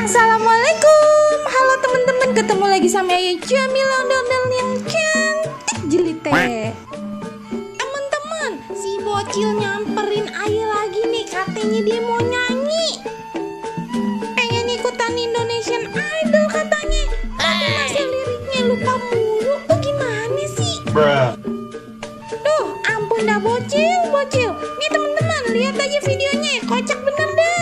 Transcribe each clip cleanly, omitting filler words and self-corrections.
Assalamualaikum. Halo teman-teman, ketemu lagi sama Ayah Jamila Ondel-ondel yang cantik jelite. Teman-teman, si bocil nyamperin Ayah lagi nih, katanya dia mau nyanyi. Pengen ikutan Indonesian Idol katanya. Tapi masa liriknya lupa mulu. Oh gimana sih? Duh, ampun dah bocil. Nih teman-teman, lihat aja videonya. Kocak bener dah.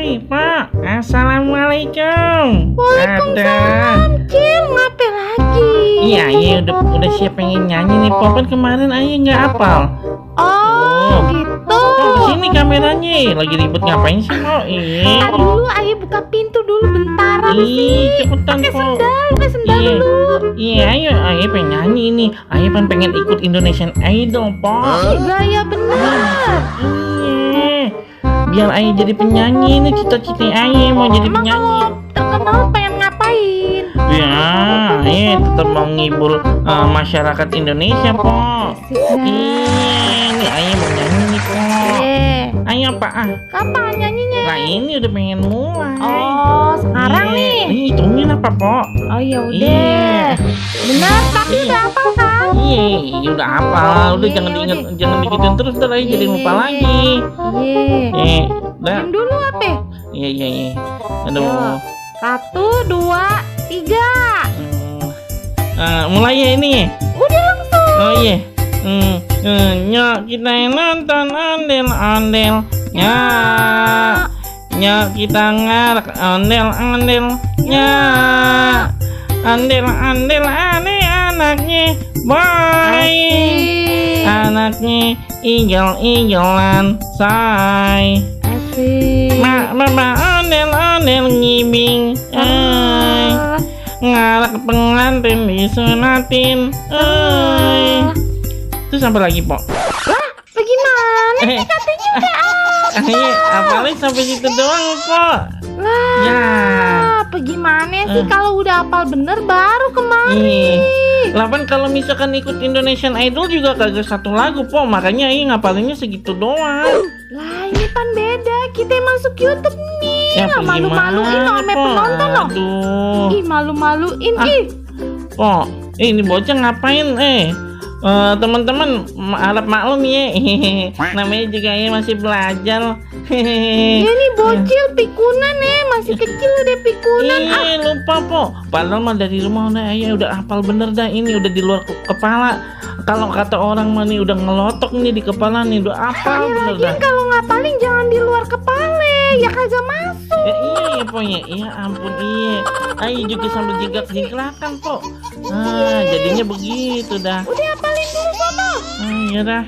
Hai Pak, Assalamualaikum. Waalaikumsalam, Cil, ngapain lagi? Iya, Ayah udah siap pengen nyanyi nih. Pok, kan kemarin Ayah nggak hafal. Oh, gitu. Kesini kameranya, lagi ribut ngapain sih Pok? Ntar dulu, Ayah buka pintu dulu bentar. Cepetan Pok. Pakai sendal dulu. Iya, Ayah pengen nyanyi nih. Ayah pengen ikut Indonesian Idol Pok. Gaya bener. Iya, biar Ayah jadi penyanyi nih, cita-cita Ayah mau jadi Emang penyanyi. kalau terkenal pengen ngapain? Ya, tetap mau ngibur masyarakat Indonesia, Pok. Ini Ayah mau nyanyi nih, Pok. Ayo, Pak. Kapan nyanyinya? Nah, ini udah pengen mulai. Oh, sekarang nih. Hitungin apa, Pok? Oh, ya udah. Benar, tapi udah apa kan? Iya, udah hafal. Udah jangan diingat, jangan digituin terus, ntar Ayah jadi lupa lagi. Udah. Diam dulu apa? Iya. Aduh. 1, 2, 3. Mulai ya ini. Udah langsung. Oh iya. Nyok kita nonton ondel-ondel. Nyok kita ngarak ondel-ondel. Ondel-ondel aneh anaknya boy. Anaknya igel-igelan say. Mama ondel-ondel ngibing. Ngarak pengantin disunatin. Terus sampai lagi, Pok. Lah, bagaimana sih katanya udah Apalagi sampai situ doang, Pok. Lah, Ya. bagaimana sih kalau udah hafal bener baru kemarin. Lapan kalau misalkan ikut Indonesian Idol juga kagak satu lagu, Pok. Makanya ngapalinnya segitu doang. Lah, ini kan beda. Kita masuk YouTube nih. Ya, malu-maluin loh sama penonton loh. Aduh. Ih, malu-maluin Pok, ini bocah ngapain teman-teman harap maklum ya. Namanya juga masih belajar. Iya nih bocil pikunan masih kecil udah pikunan. Lupa Pok. Padahal mah dari rumah udah hafal bener dah, ini udah di luar kepala. Kalau kata orang mah nih udah ngelotok nih di kepala nih, udah hafal bener dah. Kalau ngapalin jangan di luar kepala, ya kagak masuk. Iya Pok ya. Iya ampun Ayah juga sambil jingklak-jingklakan Pok. Jadinya begitu dah. Udah hafalin dulu sono. Iya dah.